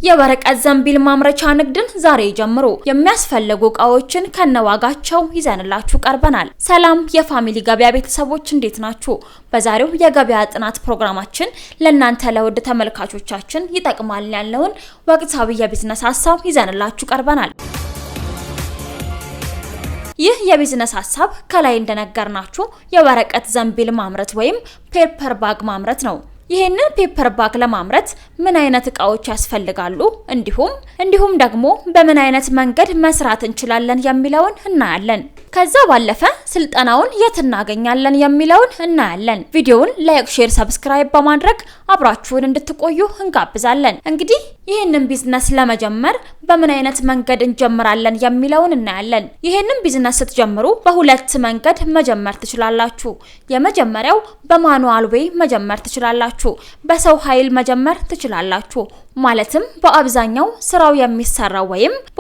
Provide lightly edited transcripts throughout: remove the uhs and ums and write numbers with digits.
የወረቀት ዘንቢል ማምረቻ ንግድን ዛሬ ጀምሩ። የሚያስፈልጉ እቃዎችን ከነዋጋቸው ይዘንላችሁ ቀርበናል። ሰላም የፋሚሊ ገበያ ቤተሰቦች፣ እንዴት ናችሁ? በዛሬው የገበያ ጥናት ፕሮግራማችን ለእናንተ ለውድ ተመልካቾቻችን ይጠቅማል ያልነውን ወቅታዊ የቢዝነስ ሀሳብ ይዘንላችሁ ቀርበናል። ይህ የቢዝነስ ሀሳብ ከላይ እንደነገርናችሁ የወረቀት ዘንቢል ማምረት ወይም paper bag ማምረት ነው። ይህንን paper bag ለማምረት ምን አይነት እቃዎች ያስፈልጋሉ፣ እንዲሁም ደግሞ በምን አይነት መንገድ መስራት እንችላለን የሚለውን እናያለን። ከዛ ባለፈ ስልጠናውን የት እናገኛለን የሚለውን እናያለን። ቪዲዮውን like፣ share፣ subscribe በማድረግ አብራችሁን እንድትቆዩ እንጋብዛለን። እንግዲህ ይህንን ቢዝነስ ለመጀመር በምን አይነት መንገድ እንጀምራለን የሚለውን እናያለን። ይህንን ቢዝነስ ስትጀምሩ በሁለት መንገድ መጀመር ትችላላችሁ። የመጀመሪያው በ manual way መጀመር ትችላላችሁ። በሰው ኃይል መጀመር ትችላላችሁ። ማለትም በአብዛኛው ስራው የሚሰራው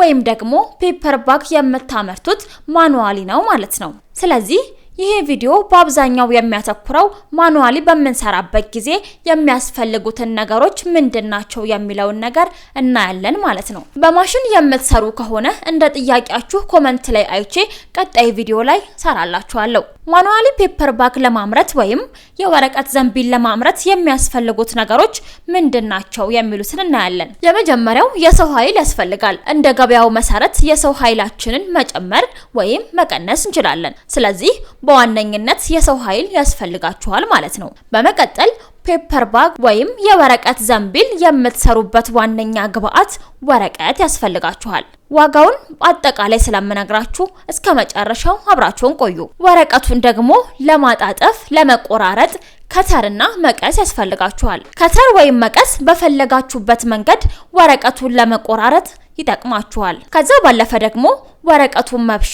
ወይም ደግሞ paper bag የምታመርቱት manually ነው ማለት ነው። ስለዚህ ይሄ ቪዲዮ በአብዛኛው የሚያተኩረው manually በምንሰራበት ጊዜ የሚያስፈልጉትን ነገሮች ምንድን ናቸው የሚለውን ነገር እናያለን ማለት ነው። በማሽን የምትሰሩ ከሆነ እንደ ጥያቄያችሁ comment ላይ አይቼ ቀጣይ ቪዲዮ ላይ ሰራላችኋለሁ። Manually paper bag ለማምረት ወይም የወረቀት ዘንቢል ለማምረት የሚያስፈልጉት ነገሮች ምንድን ናቸው የሚሉትን እናያለን። የመጀመሪያው የሰው ኃይል ያስፈልጋል። እንደ ገበያው መሰረት የሰው ኃይላችንን መጨመር ወይም መቀነስ እንችላለን። ስለዚህ በዋነኝነት የሰው ኃይል ያስፈልጋችኋል ማለት ነው። በመቀጠል paper bag ወይም የወረቀት ዘንቢል የምትሰሩበት ዋነኛ ግብአት ወረቀት ያስፈልጋችኋል። ዋጋውን አጠቃላይ ስለምነግራችሁ እስከ መጨረሻው አብራችሁን ቆዩ። ወረቀቱን ደግሞ ለማጣጠፍ፣ ለመቆራረጥ cutter ና መቀስ ያስፈልጋችኋል። Cutter ወይም መቀስ በፈለጋችሁበት መንገድ ወረቀቱን ለመቆራረጥ ይጠቅማችኋል። ከዛ ባለፈ ደግሞ ወረቀቱን መብሻ፣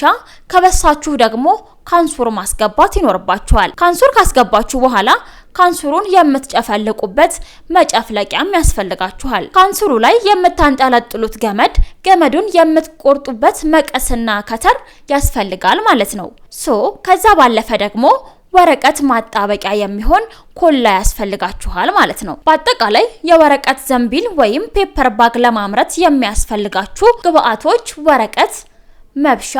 ከበሳችሁ ደግሞ ካንሱር ማስገባት ይኖርባችኋል። ካንሱር ካስገባችሁ በኋላ ካንሱሩን የምትጨፈልቁበት መጨፍለቂያም ያስፈልጋችኋል። ካንሱሩ ላይ የምታንጠለጥሉት ገመድ፣ ገመዱን የምትቆርጡበት መቀስና cutter ያስፈልጋል ማለት ነው። So ከዛ ባለፈ ደግሞ ወረቀት ማጣበቂያ የሚሆን ኮላ ያስፈልጋችኋል ማለት ነው። በአጠቃላይ የወረቀት ዘንቢል ወይም paper bag ለማምረት የሚያስፈልጋችሁ ግብአቶች ወረቀት፣ መብሻ፣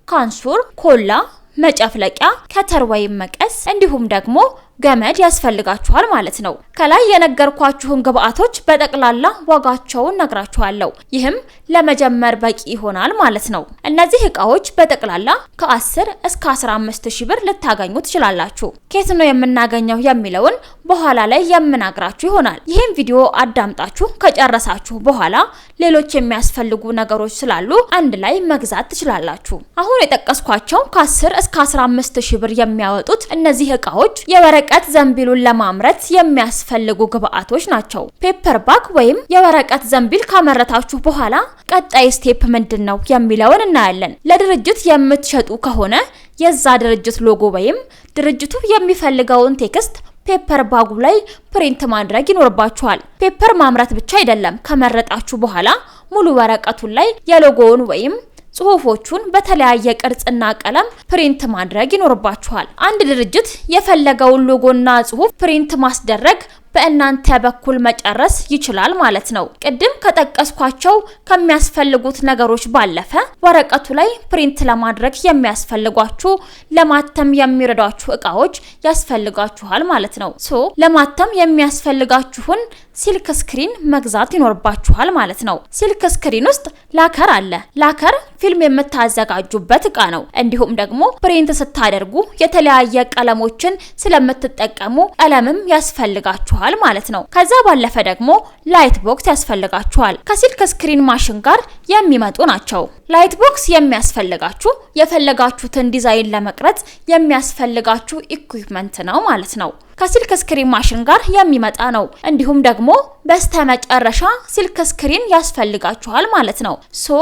ካንሱር፣ ኮላ፣ መጨፍለቂያ፣ cutter ወይም መቀስ እንዲሁም ደግሞ ገመድ ያስፈልጋችኋል ማለት ነው። ከላይ የነገርኳችሁን ግብአቶች በጠቅላላ ዋጋቸውን ነግራችኋለሁ። ይህም ለመጀመር በቂ ይሆናል ማለት ነው። እነዚህ እቃዎች በጠቅላላ ከ10 እስከ 15 ሺህ ብር ልታገኙ ትችላላችሁ። ከየት ነው የምናገኘው የሚለውን በኋላ ላይ የምነግራችሁ ይሆናል። ይህም ቪዲዮ አዳምጣችሁ ከጨረሳችሁ በኋላ ሌሎች የሚያስፈልጉ ነገሮች ስላሉ አንድ ላይ መግዛት ትችላላችሁ። አሁን የጠቀስኳቸው ከ10 እስከ 15 ሺህ ብር የሚያወጡት እነዚህ እቃዎች የወረቀት ዘንቢሉን ለማምረት የሚያስፈልጉ ግብአቶች ናቸው። Paper bag ወይም የወረቀት ዘንቢል ካመረታችሁ በኋላ ቀጣይ step ምንድን ነው የሚለውን እናያለን። ለድርጅት የምትሸጡ ከሆነ የዛ ድርጅት ሎጎ ወይም ድርጅቱ የሚፈልገውን text paper bag ኡ ላይ print ማድረግ ይኖርባችኋል። Paper ማምረት ብቻ አይደለም፣ ከመረጣችሁ በኋላ ሙሉ ወረቀቱን ላይ የሎጎውን ወይም ጽሁፎቹን በተለያየ ቅርጽና ቀለም print ማድረግ ይኖርባችኋል። አንድ ድርጅት የፈለገውን ሎጎና ጽሁፍ print ማስደረግ በእናንተ በኩል መጨረስ ይችላል ማለት ነው። ቅድም ከጠቀስኳቸው ከሚያስፈልጉት ነገሮች ባለፈ ወረቀቱ ላይ print ለማድረግ የሚያስፈልጓችሁ፣ ለማተም የሚረዷችሁ እቃዎች ያስፈልጋችኋል ማለት ነው። So ለማተም የሚያስፈልጋችሁን silk screen መግዛት ይኖርባችኋል ማለት ነው። Silk screen ውስጥ lacquer አለ። Lacquer ፊልም የምታዘጋጁበት እቃ ነው። እንዲሁም ደግሞ print ስታደርጉ የተለያየ ቀለሞችን ስለምትጠቀሙ ቀለምም ያስፈልጋችኋል ማለት ነው። ከዛ ባለፈ ደግሞ light box ያስፈልጋችኋል። ከ silk screen ማሽን ጋር የሚመጡ ናቸው። Light box የሚያስፈልጋችሁ የፈለጋችሁትን ዲዛይን ለመቅረጽ የሚያስፈልጋችሁ equipment ነው ማለት ነው። ከ silk screen ማሽን ጋር የሚመጣ ነው። እንዲሁም ደግሞ በስተመጨረሻ silk screen ያስፈልጋችኋል ማለት ነው። So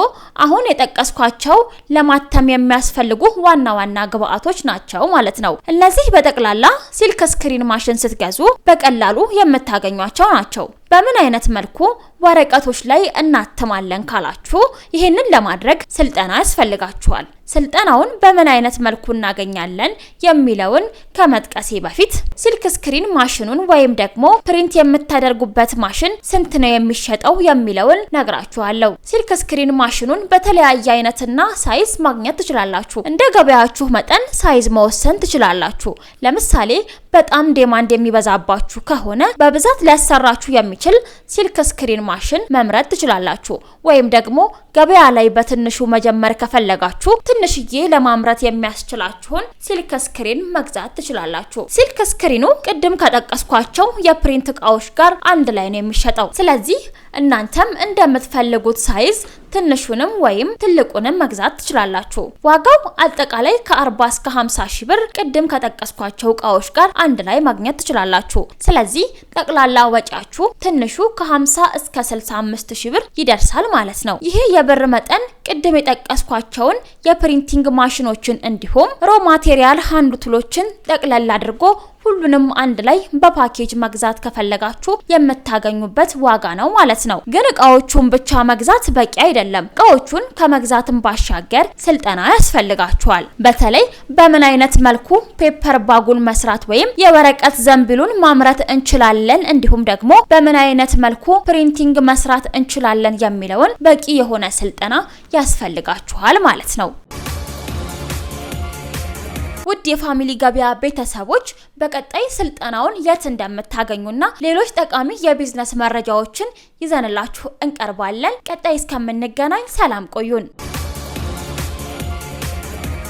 አሁን የጠቀስኳቸው ለማተም የሚያስፈልጉ ዋና ዋና ግብአቶች ናቸው ማለት ነው። እነዚህ በጠቅላላ silk screen ማሽን ስትገዙ በቀላሉ የምታገኟቸው ናቸው። በምን አይነት መልኩ ወረቀቶች ላይ እናትማለን ካላችሁ ይህንን ለማድረግ ስልጠና ያስፈልጋችኋል። ስልጠናውን በምን አይነት መልኩ እናገኛለን የሚለውን ከመጥቀሴ በፊት silk screen ማሽኑን ወይም ደግሞ print የምታደርጉበት ማሽን ስንት ነው የሚሸጠው የሚለውን ነግራችኋለሁ። Silk screen ማሽኑን በተለያየ አይነትና size ማግኘት ትችላላችሁ። እንደ ገበያችሁ መጠን size መወሰን ትችላላችሁ። ለምሳሌ በጣም demand የሚበዛባችሁ ከሆነ በብዛት ሊያሰራችሁ የሚችል silk screen ማሽን መምረጥ ትችላላችሁ። ወይም ደግሞ ገበያ ላይ በትንሹ መጀመር ከፈለጋችሁ ትንሽዬ ለማምረት የሚያስችላችሁን silk screen መግዛት ትችላላችሁ። Silk screen ኑ ቅድም ከጠቀስኳቸው የ print እቃዎች ጋር አንድ ላይ ነው የሚሸጠው። ስለዚህ እናንተም እንደምትፈልጉት size ትንሹንም ወይም ትልቁንም መግዛት ትችላላችሁ። ዋጋው አጠቃላይ ከ40 እስከ 50 ሺህ ብር ቅድም ከጠቀስኳቸው እቃዎች ጋር አንድ ላይ ማግኘት ትችላላችሁ። ስለዚህ ጠቅላላ ወጪያችሁ ትንሹ ከ50 እስከ 65 ሺህ ብር ይደርሳል ማለት ነው። ይሄ የብር መጠን ቅድም የጠቀስኳቸውን የ printing ማሽኖችን እንዲሁም raw material hand tool ኦችን ጠቅለል አድርጎ ሁሉንም አንድ ላይ በፓኬጅ መግዛት ከፈለጋችሁ የምታገኙበት ዋጋ ነው ማለት ነው። ግን እቃዎቹን ብቻ መግዛት በቂ አይደለም። እቃዎቹን ከመግዛትም ባሻገር ስልጠና ያስፈልጋችኋል። በተለይ በምን አይነት መልኩ paper bag ኡን መስራት ወይም የወረቀት ዘንቢሉን ማምረት እንችላለን፣ እንዲሁም ደግሞ በምን አይነት መልኩ printing መስራት እንችላለን የሚለውን በቂ የሆነ ስልጠና ያስፈልጋችኋል ማለት ነው። ውድ የፋሚሊ ገበያ ቤተሰቦች፣ በቀጣይ ስልጠናውን የት እንደምታገኙና ሌሎች ጠቃሚ የቢዝነስ መረጃዎችን ይዘንላችሁ እንቀርባለን። ቀጣይ እስከምንገናኝ ሰላም ቆዩን።